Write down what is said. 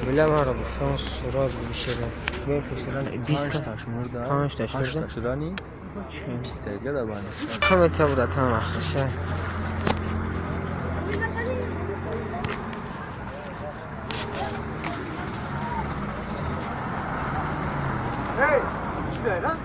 Bilemem son surat bir şeyler. Ben peşinden 5 taş 8 taş rani 20 دقیقه در کامنت بوده تا آخرشه. Hey, işte lan.